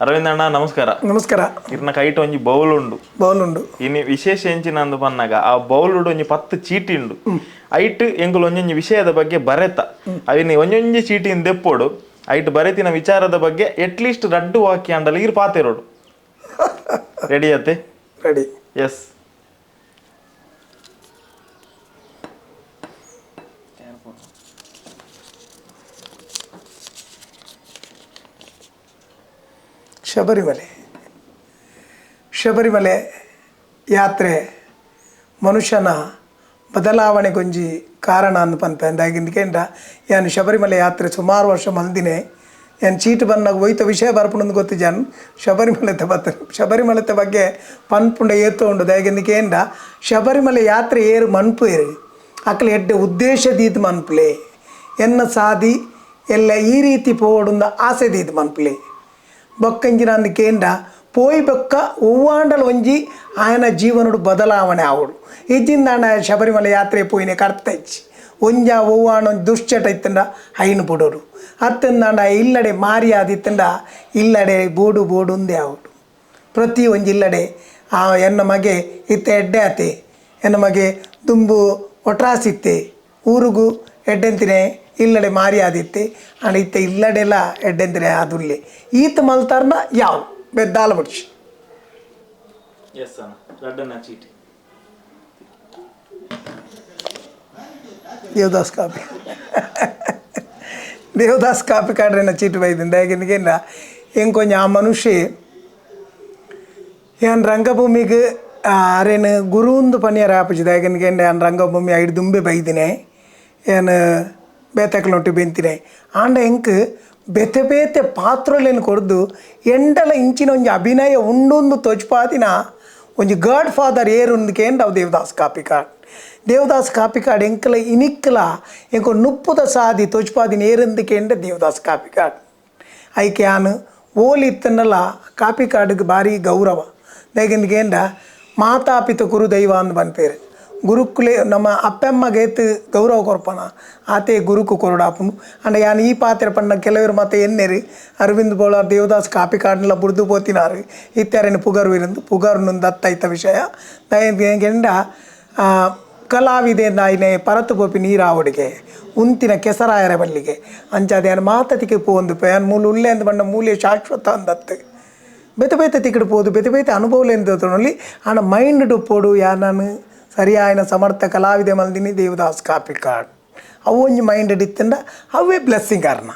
Arvind ಅಣ್ಣ ನಮಸ್ಕಾರ. ನಮಸ್ಕಾರ. ಇರ್ನ ಕೈಟ್ ಒಂಜಿ ಬೌಲ್ ಉಂಡು. ಬೌಲ್ ಉಂಡು. ಇನಿ ವಿಶೇಷ ಎಂಚಿನ ಅಂದು ಪನ್ನಗ ಆ ಬೌಲ್ ಒಂಜಿ 10 ಚೀಟಿ ಉಂಡು. ಐಟ್ ಎಂಕುಲು ಒಂಜೊಂಜಿ ವಿಷಯದ ಬಗ್ಗೆ ಬರೆತ ಅವಿನಿ ಒಂಜೊಂಜಿ ಚೀಟಿನ ದೆಪ್ಪೋಡು. ಐಟ್ ಬರೆತಿನ ವಿಚಾರದ ಬಗ್ಗೆ ಅಟ್ಲೀಸ್ಟ್ ರಡ್ಡು ವಾಕ್ಯ ಅಂಡಲ ಇರ್ ಪಾತೆರೋಡು. ರೆಡಿ ಅತ್ತೆ? ರೆಡಿ. ಎಸ್. ಶಬರಿಮಲೆ ಶಬರಿಮಲೆ ಯಾತ್ರೆ ಮನುಷ್ಯನ ಬದಲಾವಣೆಗೊಂಜಿ ಕಾರಣ ಅಂದ್ ಪನ್ಪೆ. ಅಂದಾಗಿಂದ ಯಾನ್ ಶಬರಿಮಲೆ ಯಾತ್ರೆ ಸುಮಾರು ವರ್ಷ ಮಲ್ದಿನೆ. ಯಾನ್ ಚೀಟ್ ಬನ್ನಾಗ ಒಯ್ತ ವಿಷಯ ಬರ್ಪುಂಡು ಗೊತ್ತಿಜಾನ್. ಶಬರಿಮಲೆತ ಬತ್ತ ಶಬರಿಮಲೆತ ಬಗ್ಗೆ ಪನ್ಪುಂಡ ಏತೋ ಉಂಡು. ದಾಯೆಗಿಂದ ಶಬರಿಮಲೆ ಯಾತ್ರೆ ಏರು ಮನ್ಪು ಏರು ಅಕ್ಲೆ ಎಡ್ಡೆ ಉದ್ದೇಶ ದೀದ್ ಮನ್ಪುಲೆ, ಎನ್ನ ಸಾದಿ ಎಲ್ಲ ಈ ರೀತಿ ಪೋವಡುಂದ ಆಸೆ ದೀದ್ ಮನ್ಪುಲೆ. ಬೊಕ್ಕಂಜಿನ ಅಂದ್ ಕೇಂಡ ಪೋಯ್ ಬೊಕ್ಕ ಒವ್ವಾಂಡಲ ಒಂಜಿ ಆಯನ ಜೀವನಡು ಬದಲಾವಣೆ ಆವಡು. ಇಜ್ಜಿಂದಾಂಡ ಶಬರಿಮಲೆ ಯಾತ್ರೆ ಪೋಯಿನೆ ಕರ್ತೈಚಿ ಒಂಜ ಒವ್ವಾಂಡ ಒಂಜಿ ದುಶ್ಚಟ ಇತ್ತಂಡ ಐನು ಬುಡೋಡು, ಅತ್ತಂದಾಂಡ ಇಲ್ಲಡೆ ಮಾರಿಯಾದಿತ್ತಂಡ ಇಲ್ಲಡೆ ಬೋಡು ಬೋಡುಂದೇ ಆವಡು. ಪ್ರತಿ ಒಂಜಿ ಇಲ್ಲಡೆ ಆ ಎನ್ನ ಮಗೆ ಇತ್ತ ಎಡ್ಡೆ ಆತೆ, ಎನ್ನ ಮಗೆ ದುಂಬು ಒಟ್ರಾಸಿತ್ತೆ, ಊರುಗು ಎಡ್ಡೆಂತಿನೆ ಇಲ್ಲಡೆ ಮಾರಿಯಾದಿತ್ತೆ, ಆಂಡ ಇತ್ತ ಇಲ್ಲಡೆಲ್ಲ ಎಡ್ಡೆಂತಿನೆ ಆದುಲ್ಲೆ ಈತ ಮಲ್ತಾರ್ನ ಯಾವ ಬೆದ್ದಾಲ ಬುಡ್ಚಿ. ಎಸ್ ಅಣ್ಣ, ರಡ್ಡನ ಚೀಟಿ. ದೇವದಾಸ್ ಕಾಪಿ ದೇವದಾಸ್ ಕಾಪಿ ಕಾಡ್ರೆನ ಚೀಟಿ ಬೈದಿಂದ. ಯಾಕೆಂದ್ರೆ ಎಂಕೊಂಜ ಆ ಮನುಷ್ಯ ಯಾನ್ ರಂಗಭೂಮಿಗೆ ಅರೇನು ಗುರುಂದು ಪನಿಯರ ಆಪುಜಿ. ಯಾಕೆಂದ್ರೆ ಯಾನ್ ರಂಗಭೂಮಿ ಐಡ್ ದುಂಬೆ ಬೈದಿನೆ, ಯಾನ್ ಬೇತೆಕ್ಲೊಟ್ಟು ಬೆಂತಿನೆ. ಆಂಡ ಎಂಕ್ ಬೇತೆ ಬೇತೆ ಪಾತ್ರೊಲೆನ್ ಕೊರ್ದು ಎಂಡಲ ಇಂಚಿನ ಒಂಜಿ ಅಭಿನಯ ಉಂಡೊಂದು ತೋಜ್ಪಾದಿನ ಒಂಜಿ ಗಾಡ್ ಫಾದರ್ ಏರುಂದು ಕೇಂಡ ಅವು ದೇವದಾಸ್ ಕಾಪಿಕಾಡ್. ದೇವದಾಸ್ ಕಾಪಿಕಾಡ್ ಎಂಕಲ ಇನಿಕ್ಕಲ ಎಂಕ ನುಪ್ಪುದ ಸಾದಿ ತೋಜ್ಪಾದಿನ ಏರುಂದು ಕೇಂಡ ದೇವದಾಸ್ ಕಾಪಿಕಾಡ್. ಐಕೆ ಯಾನ್ ಓಲಿ ಇತ್ತನ್ನಲ ಕಾಪಿಕಾಡ್ಗೆ ಭಾರಿ ಗೌರವ. ದಾಯೆಗಿಂದ್ ಕೇಂಡ ಮಾತಾಪಿತ ಗುರು ದೈವ ಅಂದ್ ಪನ್ಪೇರು. ಗುರುಕುಲೆ ನಮ್ಮ ಅಪ್ಪಮ್ಮಗೇತು ಗೌರವ ಕೊರ್ಪನ ಆತೆ ಗುರುಕು ಕೊರಡಾಪುಂಡು. ಅಂಡ ಯಾನ್ ಈ ಪಾತ್ರ ಪಂಡ ಕೆಲವರು ಮತ್ತೆ ಎನ್ನೆರು ಅರವಿಂದ್ ಬೋಳಾರ್ ದೇವದಾಸ್ ಕಾಪಿಕಾಡ್ನೆಲ್ಲ ಬುಡ್ದು ಪೋತಿನಾರು ಇತ್ಯಾರೇನು ಪುಗರು ಇರಂದು ಪುಗರ್ನು ದತ್ತೈತ ವಿಷಯ. ದಾಯೆಂಡ ಕಲಾವಿದೆ ನಾಯಿನೆ ಪರತು ಪೋಪಿ ನೀರಾವಡಿಗೆ ಉಂತಿನ ಕೆಸರಾಯರ ಬಲ್ಲಿಗೆ ಅಂಚಾದ ಯಾನ್ ಮಾತತಿಗೆ ಪೋಂದು ಯಾನ್ ಮೂಲು ಉಲ್ಲೆ ಅಂದ್ ಬಣ್ಣ ಮೂಲೆ ಶಾಶ್ವತ ಅಂದತ್ತು. ಬೇತೆ ಬೇತೆ ತಿಕ್ಕಡು ಪೋದು ಬೇತೆ ಬೇತೆ ಅನುಭವಲೇನು ತೋಣಲ್ಲಿ ಆಂಡ ಮೈಂಡ್ ಪೋಡು ಯಾನ್ ಸರಿಯಾಯಿನ ಸಮರ್ಥ ಕಲಾವಿದೆ ಮಲ್ದಿನಿ ದೇವದಾಸ್ ಕಾಪಿಕಾಡ್. ಅವು ಒಂಜಿ ಮೈಂಡ್ ಇತ್ತಂಡ ಅವೇ ಬ್ಲೆಸ್ಸಿಂಗ್ ಅರ್ನ.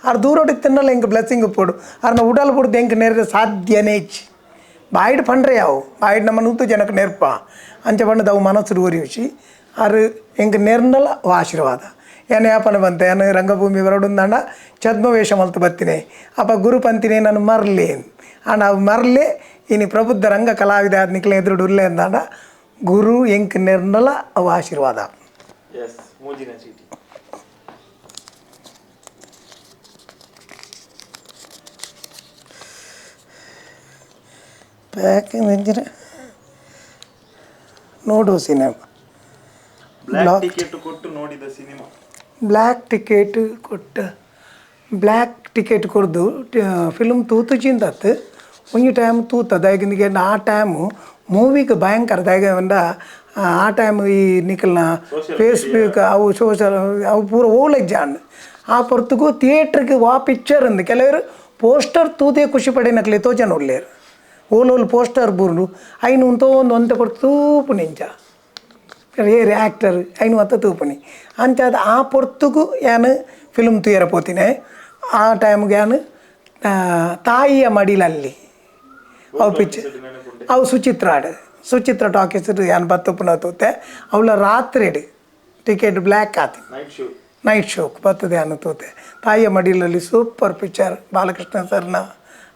ಆರ್ ದೂರೋಡು ಇತ್ತಂಡಲ್ಲ ಎಂಕ್ ಬ್ಲೆಸ್ಸಿಂಗ್ ಪೋಡು ಅರ್ನ ಉಡಲ್ ಬುಡ್ದು ಎಂಕ್ ನೆರ್ರೆ ಸಾಧ್ಯನೇ ಇಚ್ಚಿ. ಬಾಯಿಡ್ ಪಂಡ್ರೆ ಯಾವು ಬಾಯಿಡ್ ನಮ್ಮ ನೂತು ಜನಕ್ಕೆ ನೆರ್ಪ ಅಂಚ ಪಂಡದ ಅವು ಮನಸ್ಸು ಒರಿಯುಚಿ ಆರು ಎಂಕ್ ನೆರ್ನಲ ಅವು ಆಶೀರ್ವಾದ. ಏನ್ ಯಾಪನ ಬಂತೆ ಯಾನ್ ರಂಗಭೂಮಿ ಬರೋಡುಂದಾಂಡ ಛದ್ಮವೇಷ ಮಲ್ತು ಬತ್ತಿನಿ ಅಪ್ಪ ಗುರು ಪಂತಿನಿ ನಾನು ಮರ್ಲೆ ಆಂಡ ಅವು ಮರ್ಲೆ ಇನಿ ಪ್ರಬುದ್ಧ ರಂಗ ಕಲಾವಿದ ಆದ್ ನಿಕ್ಲೆ ಎದುರುಡು ಉಲ್ಲೆ ಅಂದಾಂಡ ಗುರು ಎಂಕ್ ನೆರ್ನಲ ಅವು ಆಶೀರ್ವಾದ. ಎಸ್. ಮೂಜಿನ ಚೀಟಿ. ಪ್ಯಾಕಿಂಗ್ ಎಂಜಿನ ನೋಡು cinema. Black ticket ಕೊಟ್ಟು ನೋಡಿದ cinema. Black ticket ಕೊಟ್ಟ ಬ್ಲ್ಯಾಕ್ ಟಿಕೆಟ್ ಕೊರ್ದು ಫಿಲ್ಮ್ ತೂತುಜಿಂದತ್ತು ಒಂಜಿ ಟೈಮ್ ತೂತ. ದಾಯೆಗಿಂದಿಗೆ ಆ ಟೈಮು ಮೂವಿಗೆ ಭಯಂಕರ. ದಾಯೆಗೆ ಪಂಡ ಆ ಟೈಮ್ ಈ ನಿಕಲ್ನ ಫೇಸ್ಬುಕ್ ಅವು ಸೋಷಲ್ ಅವು ಪೂರ ಓಲಜ್ಜಾಂಡ್. ಆ ಪೊರ್ತುಗು ಥಿಯೇಟ್ರಿಗೆ ವಾ ಪಿಕ್ಚರ್ ಅಂದು ಕೆಲವರು ಪೋಸ್ಟರ್ ತೂದೇ ಖುಷಿ ಪಡೆನಕ್ಲೆ ಎತ್ತೋ ಜನ ಉಲ್ಲೇರು. ಓಲ್ ಓಲ್ ಪೋಸ್ಟರ್ ಬೂರ್ಡು ಐನು ಉಂತೋ ಒಂದು ಒಂತೆ ಪೊರ್ತು ತೂಪುನಿ ಇಂಚ ಏರ್ ಆ್ಯಕ್ಟರ್ ಐನು ಮತ್ತ ತೂಪುನಿ ಅಂಚಾದ್ ಆ ಪೊರ್ತುಗು ಯಾನ್ ಫಿಲ್ಮ್ ತೂಯರ ಪೋತಿನೆ. ಆ ಟೈಮ್ಗೆ ಯಾನ್ ತಾಯಿಯ ಮಡಿಲಲ್ಲಿ ಅವು ಪಿಕ್ಚರ್ ಅವು ಸುಚಿತ್ರಾಡ್ ಸುಚಿತ್ರ ಟಾಕೀಸ್ ಯಾನ್ ಬತ್ತುಪುನ ತೂತೆ. ಅವಳ ರಾತ್ರಿಡ್ ಟಿಕೆಟ್ ಬ್ಲ್ಯಾಕ್ ಆತಿ ನೈಟ್ ಶೋಕ್ ಬರ್ತದೆ ಯಾನ್ ತೂತೆ. ತಾಯಿಯ ಮಡಿಲಲ್ಲಿ ಸೂಪರ್ ಪಿಕ್ಚರ್. ಬಾಲಕೃಷ್ಣ ಸರ್ನ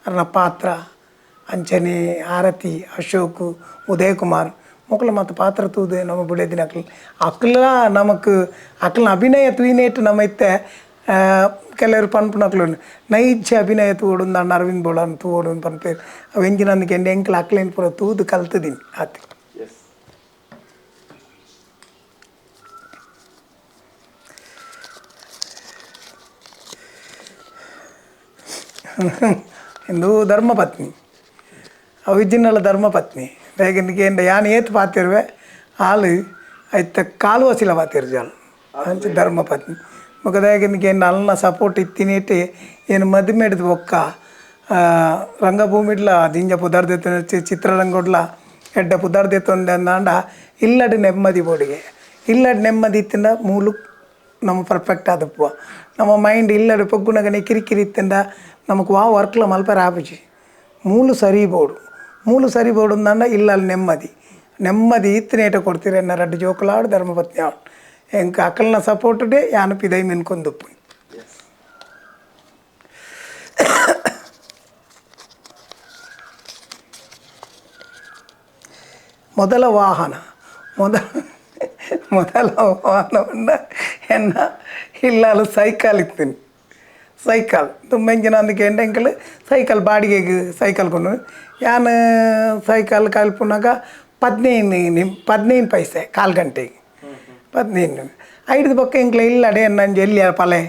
ಅರ್ನ ಪಾತ್ರ ಅಂಚನೆ ಆರತಿ ಅಶೋಕ್ ಉದಯ್ ಕುಮಾರ್ ಮೊಕಲ ಮತ್ತು ಪಾತ್ರ ತೂದೆ ನಮ್ಮ ಬುಡೇದಿನ ಅಕ್ಲ ಅಕ್ಲ ನಮಕ್ ಅಕ್ಲನ ಅಭಿನಯ ತೂಯಿನೇಟ್ ನಮ್ಮ ಇತ್ತೆ ಕೆಲವರು ಪನ್ಪುನಕ್ಲು ನೈಜ ಅಭಿನಯ ತೂವೊಡು ಅಣ್ಣ ಅರವಿಂದ್ ಬೋಳನ್ ತೂವೊಡು ಪನ್ಪೇರು. ಅವು ಎಂಚಿನ ಎಂಡೆ ಎಂಕಲ್ ಅಕ್ಲೇನ್ ಪೂರ ತೂದು ಕಲ್ತದೀನಿ ಆತೆ. ಎಸ್. ಇಂದು ಧರ್ಮಪತ್ನಿ ಅವು ಇಜ್ಜಿನಲ್ಲ ಧರ್ಮಪತ್ನಿ ಬೇಗನಿಗೆ ಯಾನ್ ಏತ್ ಪಾತಿರುವೆ ಹಾಲು ಐತ ಕಾಲುವಸಿಲ ಪಾತಿರ್ಜಾಲ್ ಅಂಚ ಧರ್ಮಪತ್ನಿ ಮುಖದಾಗಿನಿಗೆ ಅಲ್ನ ಸಪೋರ್ಟ್ ಇತ್ತಿನೇಟೆ ಏನು ಮದುಮೆಡ್ದು ಬೊಕ್ಕ ರಂಗಭೂಮಿಡ್ಲ ದಿಂಜ ಪುದರ್ದೆತ್ತ ಚಿತ್ರರಂಗೊಡ್ಲ ಎಡ್ಡ ಪುದರ್ದೆತ್ತೊಂದೆ ಅಂದಾಂಡ ಇಲ್ಲಡ್ ನೆಮ್ಮದಿ ಬೋಡಿಗೆ ಇಲ್ಲಡ್ ನೆಮ್ಮದಿ ಇತ್ತಿಂದ ಮೂಲು ನಮ್ಮ ಪರ್ಫೆಕ್ಟ್ ಆದಪ್ಪ ನಮ್ಮ ಮೈಂಡ್ ಇಲ್ಲಡ್ ಪೊಗ್ಗುನಗನೆ ಕಿರಿಕಿರಿ ಇತ್ತಿಂದ ನಮಕ್ ವಾ ವರ್ಕ್ಲ ಮಲ್ಪರ ಆಪುಜಿ ಮೂಲು ಸರಿ ಬೋಡು ಮೂಲು ಸರಿ ಬೋಡು ಅಂದಾಂಡ ಇಲ್ಲಲ್ಲಿ ನೆಮ್ಮದಿ ನೆಮ್ಮದಿ ಇತ್ತಿನೇಟ ಕೊಡ್ತೀರ ಎನ್ನ ರಡ್ಡು ಜೋಕುಲಾಡು ಧರ್ಮಪತ್ನಿ ಆಡು ಎಂಕ ಅಕಲ್ನ ಸಪೋರ್ಟ್ ಡೇ ಯಾನು ಪಿದೈ ಮಿನ್ಕೊಂದುಪ್ಪು. ಮೊದಲ ವಾಹನ ಮೊದಲ ವಾಹನವನ್ನು ಎನ್ನ ಇಲ್ಲಾಲು ಸೈಕಲ್ ಇತ್ತೀನಿ ಸೈಕಲ್ ತುಂಬೆಂಜಿನ ಅಂದಕ್ಕೆ ಎಂಟೆಂಕಲ್ ಸೈಕಲ್ ಬಾಡಿಗೆಗೆ ಸೈಕಲ್ ಕೊಂಡು ಯಾನು ಸೈಕಲ್ ಕಲ್ಪುನಾಗ 15 ಪೈಸೆ ಕಾಲು ಗಂಟೆಗೆ 15 ಐದು ಬೊಕ್ಕ ಎಂಕ್ಲ ಇಲ್ಲಡೆ ನಂಜೆ ಎಲ್ಲಿ ಪಲೆ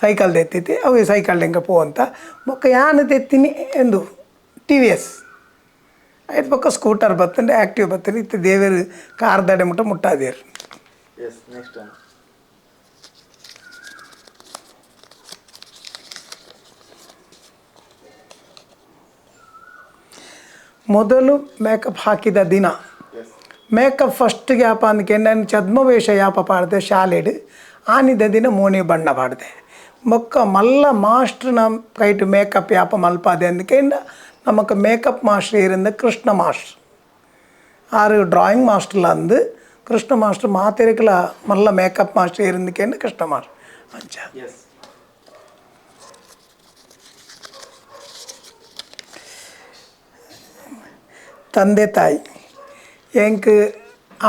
ಸೈಕಲ್ ತೆತ್ತಿತ್ತು ಅವು ಸೈಕಲ್ ಎಂಕ ಪೋ ಅಂತ ಬೊಕ್ಕ ಯಾನು ತೆತ್ತೀನಿ ಎಂದು TVS ಐದು ಪಕ್ಕ ಸ್ಕೂಟರ್ ಬತ್ತಂಡೆ ಆ್ಯಕ್ಟಿವ್ ಬತ್ತಂಡೆ ಇತ್ತು ದೇವೇರು ಕಾರ್ ದಡೆ ಮುಟ್ಟ ಮುಟ್ಟಾದೇರು. ಮೊದಲು ಮೇಕಪ್ ಹಾಕಿದ ದಿನ ಮೇಕಪ್ ಫಸ್ಟ್ಗೆ ಯಾಪ ಅಂದಕ್ಕೆ ನಾನು ಛದ್ಮವೇಷ ಯಾಪ ಪಾಡಿದೆ ಶಾಲೆಡು ಆನಿದ ದಿನ ಮೋನಿ ಬಣ್ಣ ಪಾಡಿದೆ ಮೊಕ್ಕ ಮಲ್ಲ ಮಾಸ್ಟ್ರನ ಕೈಟು ಮೇಕಪ್ ಯಾಪ ಮಲ್ಪಾದೆ ಅಂದಕ್ಕೆ நமக்கு மேக்கப் மாஸ்டர் இருந்த கிருஷ்ண master ஆறு ಡ್ರಾಯಿಂಗ್ ಮಾಸ್ಟರ್ಲ ಅಂದು ಕೃಷ್ಣ ಮಾಸ್ಟರ್ ಮಾತೆರಕಲ ಮಲ್ಲ ಮೇಕಪ್ ಮಾಸ್ಟರ್ இருந்துக்கேன்னு ಕೃಷ್ಣ ಮಾಸ್ಟರ್ ಅಂಚ. ತಂದೆ ತಾಯಿ ಎಂಕ್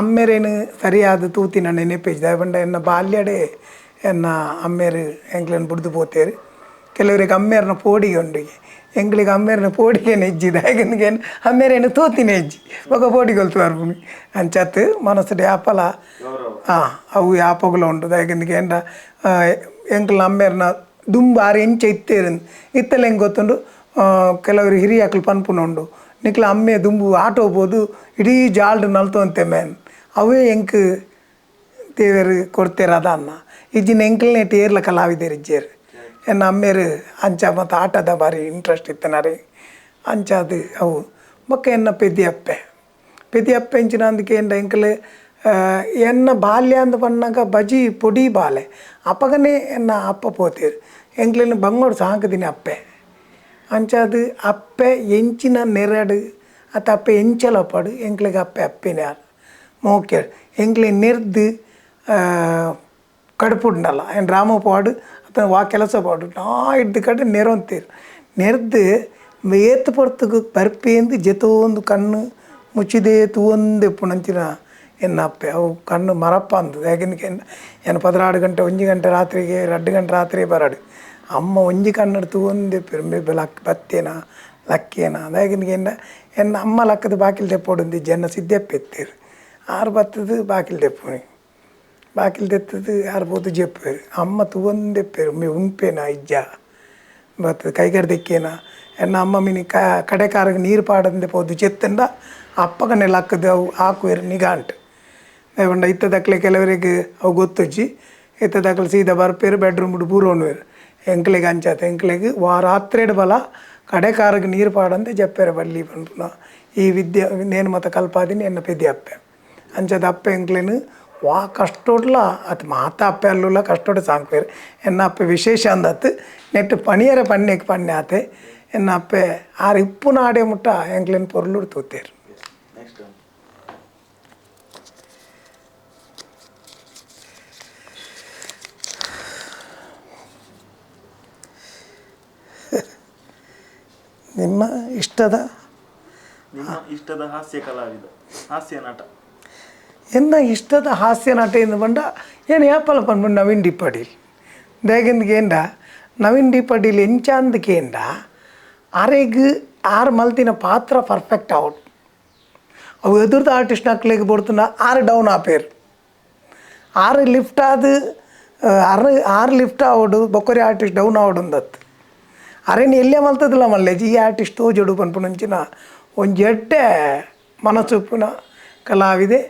ಅಮ್ಮೆರೇನು ಸರಿಯಾದ ತೂತಿನ ನೆನಪೇಜ್ ಪಂಡ ಎನ್ನ ಬಾಲ್ಯಡೆ ಎನ್ನ ಅಮ್ಮೇರು ಎಂಕ್ಲನ್ನು ಬುಡ್ದು ಪೋತೇರು ಕೆಲವರಿಗೆ ಅಮ್ಮೇರನ ಪೋಡಿಗೆ ಉಂಡಿಗೆ ಎಂಗ್ಳಿಗೆ ಅಮ್ಮೇರನ ಪೋಡಿಗೆ ನೆಜ್ಜಿದ ಹೇಗೆ ಅಮ್ಮೇರೇನು ತೂತಿನ ಹೆಜ್ಜಿ ఒక ಪೋಡಿಗೊಲ್ತು ಬರ್ಪುನಿ ಅಂಚತ್ ಮನಸ್ಸು ಯಾಪಲ ಹಾಂ ಅವು ಯಾಪಗುಲ ಉಂಟು ದಾಯಕಂದಿಗೆ ಎಂಡ ಎಂಕ್ಲ ಅಮ್ಮೇರನ ದುಂಬು ಆರು ಎಂಚ ಇತ್ತೇರು ಇತ್ತಲ್ಲ ಹೆಂಗೆ ಗೊತ್ತುಂಡು ಕೆಲವರು ಹಿರಿಯಾಕ್ಲು ಪನ್ಪುನ ಉಂಡು ನಿಕ್ಲ ಅಮ್ಮೆ ದುಂಬು ಆಟೋ ಹೋಗ್ಬೋದು ಇಡೀ ಜಾಲ್ಡ್ ನಲ್ತೋಂತೆ ಮೇನ್ ಅವೇ ಎಂಕ್ ದೇವರು ಕೊಡ್ತೇರ ಅದ ಅನ್ನ ಇಜ್ಜಿನ ಎಂಕ್ಲನೇ ಏರ್ಲ ಕಲಾವಿದರು ಇಜ್ಜೇರು ಎನ್ನ ಅಮ್ಮೇರು ಅಂಚ ಮತ್ತು ಆಟದ ಭಾರಿ ಇಂಟ್ರೆಸ್ಟ್ ಇತ್ತನಾರೆ ಅಂಚ ಅದು ಅವು ಬೊಕ್ಕ ಎನ್ನ ಪೆದಿಯಪ್ಪೆ ಪೆದಿಯಪ್ಪೆ ಎಂಚಿನ ಅಂದಕ್ಕೆ ಎಂಡ ಎಂಕಲ್ ಎನ್ನ ಬಾಲ್ಯ ಅಂದ ಪನ್ನಾಗ ಬಜಿ ಪೊಡಿ ಬಾಲೆ ಅಪ್ಪಗನೇ ಎನ್ನ ಅಪ್ಪ ಪೋತೇರು ಎಂಕ್ಲೇನು ಬಂಗೋಡು ಸಾಂಕದಿನಿ ಅಪ್ಪೆ ಅಂಚ ಅದು ಅಪ್ಪೆ ಎಂಚಿನ ನೆರಡು ಅತ್ತ ಅಪ್ಪೆ ಎಂಚಲಪ್ಪಾಡು ಎಂಕ್ಲಿಗೆ ಅಪ್ಪೆ ಅಪ್ಪೆನೇ ಮೋಕ್ಯಾಡು ಎಂಕ್ಲೆ ನೆರ್ದು ಕಡುಪುಂಡಲ್ಲ ಏನು ರಾಮ ಪಾಡು ಅಥವಾ ವಾ ಕೆಲಸ ಪಾಡು ನಾ ಇಡ್ದು ಕಡೆ ನೆರೊಂತೀರು ನೆರ್ದು ಏತು ಪೊರ್ತುಗು ಬರ್ಪೇಂದು ಜೆತೋಂದು ಕಣ್ಣು ಮುಚ್ಚಿದೆ ತೂವೊಂದು ಪುಣಂಚಿನ ಎನ್ನ ಅಪ್ಪೆ ಅವು ಕಣ್ಣು ಮರಪ್ಪ ಅಂದದು ಯಾಕೆಂದ್ರೆ ಏನು 12 ಗಂಟೆ 1 ಗಂಟೆ ರಾತ್ರಿಗೆ 2 ಗಂಟೆ ರಾತ್ರಿ ಬರಾಡು ಅಮ್ಮ ಒಂಜಿ ಕಣ್ಣು ತೂವೊಂದೆ ಲಕ್ ಬತ್ತೇನ ಲಕ್ಕೇನ ಅದಾಗಿನ ಎನ್ನ ಅಮ್ಮ ಲಕ್ಕದ ಬಾಕಿಲ್ ತೆಪ್ಪೋಡುಂದು ಜನ ಸಿದ್ದಪ್ಪ ಎತ್ತೀರು ಆರು ಬತ್ತದು ಬಾಕಿಲ್ ತೆಪ್ಪುನಿ ಬಾಕಿಲ್ ತೆತ್ತದು ಆರು ಪೋತು ಜೆಪ್ಪೇರು ಅಮ್ಮ ತೂವೊಂದೆಪ್ಪೇರು ಮೇ ಉಂಪೇನ ಇಜ್ಜ ಬತ್ತದು ಕೈಗಡ್ದೆಕ್ಕೇನ ಎನ್ನ ಅಮ್ಮ ಮಿನಿ ಕಡೆಕಾರಗೆ ನೀರು ಪಾಡಂದೆ ಪೋದು ಚೆತ್ತಂಡ ಅಪ್ಪಗನೆ ಲಕ್ಕದು ಅವು ಹಾಕುವೇರು ನಿಗಾಂಟು ಪಂಡ ಇತ್ತ ದಕ್ಲೆ ಕೆಲವರಿಗೆ ಅವು ಗೊತ್ತುಜ್ಜಿ ಇತ್ತ ದಕ್ಲೆ ಸೀದಾ ಬರ್ಪೇರು ಬೆಡ್ರೂಮ್ ಬಿಡು ಪೂರೋಣುವೇರು ಎಂಕ್ಲೆಗೆ ಅಂಚಾತ ಎಂಕ್ಲೆಗೆ ವಾ ರಾತ್ರಿಡ್ ಬಲ ಕಡೆಕಾರಗೆ ನೀರು ಪಾಡಂದೆ ಜಪ್ಪೇರು ಬಲ್ಲಿ ಪನ್ಪುನ ಈ ವಿದ್ಯೆ ನೇನು ಮತ ಕಲ್ಪಾದಿನಿ ಎನ್ನ ಪೆದ್ದಿ ಅಪ್ಪೆ ಅಂಚದ ಅಪ್ಪೆ ಎಂಕ್ಲೇನು ವಾ ಕಷ್ಟೋಡ್ಲ ಅದು ಮಾತ ಅಪ್ಪೆ ಅಲ್ಲುಲ್ಲ ಕಷ್ಟೋಡು ಸಾಂಕ್ವೇರು ಎನ್ನ ಅಪ್ಪೆ ವಿಶೇಷ ಅಂದತ್ತು ನೆಟ್ಟು ಪಣಿಯರ ಪಣ್ಣೆಗೆ ಪಣ್ಣೆ ಆತೆ ಎನ್ನ ಅಪ್ಪೆ ಆರು ಇಪ್ಪು ನಾಡೆ ಮುಟ್ಟ ಎಂಕ್ಲೇನು ಪೊರ್ಲುಡು ತೂತೇರು. ನಿಮ್ಮ ಇಷ್ಟದ ಇಷ್ಟದ ಹಾಸ್ಯ ಕಲಾವಿದ ಹಾಸ್ಯ ನಟ ಎನ್ನ ಇಷ್ಟದ ಹಾಸ್ಯ ನಟ ಎಂದು ಬಂಡ ಏನು ಯಾಪಲ ಪನ್ಪುಂಡು ನವೀನ್ ಡಿ ಪಾಟೀಲ್ ದೇಗಂದಿಗೇಂಡ ನವೀನ್ ಡಿ ಪಾಟೀಲ್ ಎಂಚಾಂದಕೇಂಡ ಅರೆಗ್ ಆರು ಮಲ್ತಿನ ಪಾತ್ರ ಪರ್ಫೆಕ್ಟ್ ಔಟ್ ಅವು ಎದುರ್ದ ಆರ್ಟಿಸ್ಟ್ ನಕ್ಲೆಗ್ ಬೊಡ್ತುಂಡ ಆರು ಡೌನ್ ಆಪೇರು ಆರು ಲಿಫ್ಟ್ ಆದ್ ಆರು ಆರು ಲಿಫ್ಟ್ ಆವಡು ಬೊಕ್ಕೊರಿ ಆರ್ಟಿಸ್ಟ್ ಡೌನ್ ಆವಡು ಅಂದತ್ತು ಅರೆನ್ ಎಲ್ಲೆ ಮಲ್ತದಿಲ್ಲ ಮಲ್ಲೇಜಿ ಈ ಆರ್ಟಿಸ್ಟ್ ತೋಜೊಡು ಪನ್ಪುನಂಚಿನ ಒಂಜಿ ಎಡ್ಡೆ ಮನಸ್ಸುಪ್ಪುನ ಕಲಾವಿದೆ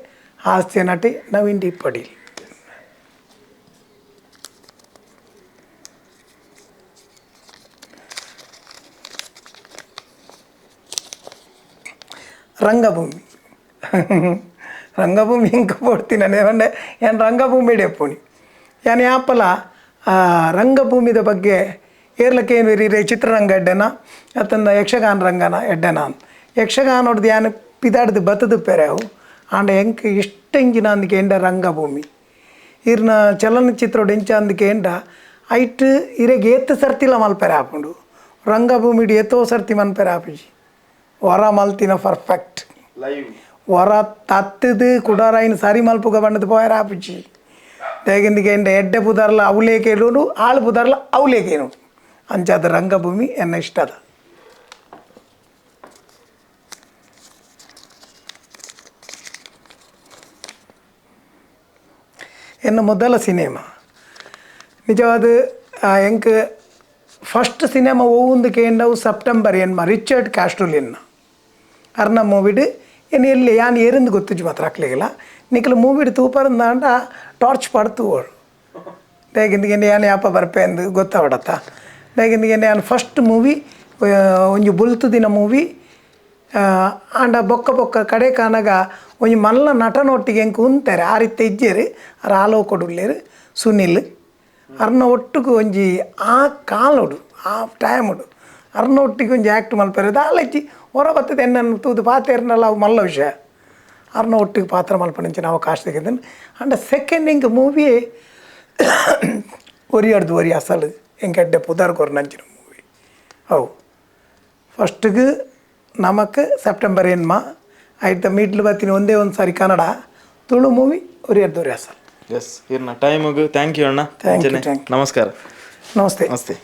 ಹಾಸ್ಯ ನಟಿ ನವೀನ್ ಡಿ ಪಡೀಲ್. ರಂಗಭೂಮಿ ರಂಗಭೂಮಿ ಎಂಕ ಪೋಡ್ತೀನಿ ನಾನು ಏನು ರಂಗಭೂಮಿ ಪೋಣಿ ಯಾನ್ ಯಾಪಲ ರಂಗಭೂಮಿದ ಬಗ್ಗೆ ಏರ್ಲಕ್ಕೆ ಏನು ರೀ ಚಿತ್ರರಂಗ ಎಡ್ಡೆನ ಅತ್ತಂದ ಯಕ್ಷಗಾನ ರಂಗನ ಎಡ್ಡೆನ ಯಕ್ಷಗಾನೋಡ್ದು ಯಾನ್ ಪಿದಾಡ್ದು ಬತ್ತದು ಪೆರೆವು ಆಂಡ ಎಂಕ್ ಇಷ್ಟ ಇಂಚಿನ ಅಂದಕ್ಕೆ ಎಂಡ ರಂಗಭೂಮಿ ಇರ್ನ ಚಲನಚಿತ್ರೋಡು ಇಂಚ ಅಂದಕ್ಕೆ ಎಂಡ ಐಟ್ ಇರೆಗೆ ಏತ್ ಸರ್ತಿಲ ಮಲ್ಪೆರೆ ಆಪುಂಡು ರಂಗಭೂಮಿಡು ಏತೋ ಸರ್ತಿ ಮನ್ಪೆರೆ ಆಪುಜಿ ವರ ಮಲ್ತಿನ ಪರ್ಫೆಕ್ಟ್ ಲೈವ್ ವರ ತತ್ತದು ಕುಡಾರಾಯಿನ ಸರಿ ಮಲ್ಪುಗ ಬಣ್ಣದ ಪೋಯರ ಆಪುಜಿ ತೇಗಿಂದಿಗೆ ಎಂಡ ಎಡ್ಡೆ ಪುದಾರ್ಲ ಅವಲೇಕೇನು ಆಳು ಪುದಾರ್ಲ ಅವಲೇಕೇನು ಅಂಚಾದ ರಂಗಭೂಮಿ ಎನ್ನ ಇಷ್ಟದ. ಎನ್ನ ಮೊದಲ ಸಿನಿಮಾ ನಿಜವಾದ ಎಂಕ್ ಫಸ್ಟ್ ಸಿನಿಮಾ ಒವ್ವೊಂದು ಕೇಂಡವು ಸೆಪ್ಟೆಂಬರ್ ಎನ್ಮ ರಿಚರ್ಡ್ ಕ್ಯಾಸ್ಟ್ರೋಲಿನ್ನ ಅರ್ನ ಮೂವಿಡ್ ಏನು ಎಲ್ಲಿ ಯಾನ್ ಏರಿಂದು ಗೊತ್ತುಜಿ ಮಾತ್ರ ಅಕ್ಲಿಗಿಲ್ಲ ನಿಕ್ಲು ಮೂವಿಡ್ ತೂಪರಂದಾಂಡ ಟಾರ್ಚ್ ಪಡ್ತು ಓಡು ದೇಗಿಂದಿಗೆ ಯಾನ್ ಯಾಪ ಬರ್ಪೆ ಅಂದು ಗೊತ್ತಾವಡತ್ತ ದೇಗಿಂದಿಗೆ ಯಾನ್ ಫಸ್ಟ್ ಮೂವಿ ಒಂಜಿ ಬುಲ್ತು ದಿನ ಮೂವಿ ಆಂಡ ಬೊಕ್ಕ ಬೊಕ್ಕ ಕಡೆ ಕಾನಗ ಒಂಜಿ ಮಲ್ಲ ನಟನೊಟ್ಟಿಗೆ ಎಂಕ್ ಉಂತಾರೆ ಆ ರೀತಿ ಇಜ್ಜೇರು ಅರ್ ಆಲೋಕೊಡುಲ್ಲೇರು ಸುನಿಲ್ ಅರ್ನ ಒಟ್ಟುಗು ಒಂಜಿ ಆ ಕಾಲೋಡು ಆ ಟೈಮುಡು ಅರ್ನ ಒಟ್ಟಿಗೆ ಒಂಜಿ ಆ್ಯಕ್ಟ್ ಮಲ್ಪೆರೆ ದಾಲಜ್ಜಿ ಹೊರ ಬರ್ತದೆ ಎನ್ನನ್ನು ತೂದು ಪಾತೇರ್ನಲ್ಲ ಅವು ಮಲ್ಲ ವಿಷಯ ಅರ್ನ ಒಟ್ಟಿಗೆ ಪಾತ್ರ ಮಲ್ಪನಿಂಚಿನ ಅವಕಾಶ ತೆಗೆದನು. And second ಎಂಕ್ ಮೂವಿ ಒರಿಯಾಡ್ದು ಒರಿ ಅಸಲು ಎಂಕ್ ಎಡ್ಡೆ ಪುದಾರ್ ಕೊರ್ನಂಚಿನ ಮೂವಿ ಅವು ಫಸ್ಟಿಗೆ ನಮಕ್ ಸೆಪ್ಟೆಂಬರ್ ಎನ್ಮ ಆಯ್ತು ಮೀಟ್ಲು ಬತ್ತೀನಿ ಒಂದೇ ಒಂದು ಸಾರಿ ಕನ್ನಡ ತುಳು ಮೂವಿ ಒರಿಯಾಡ್ದು ಒರಿ ಅಸಲು. ಎಸ್ ಇರ್ನ ಟೈಮಿಗೆ thank you ಅಣ್ಣ. Thank you, thank ನಮಸ್ಕಾರ. ನಮಸ್ತೆ. ನಮಸ್ತೆ.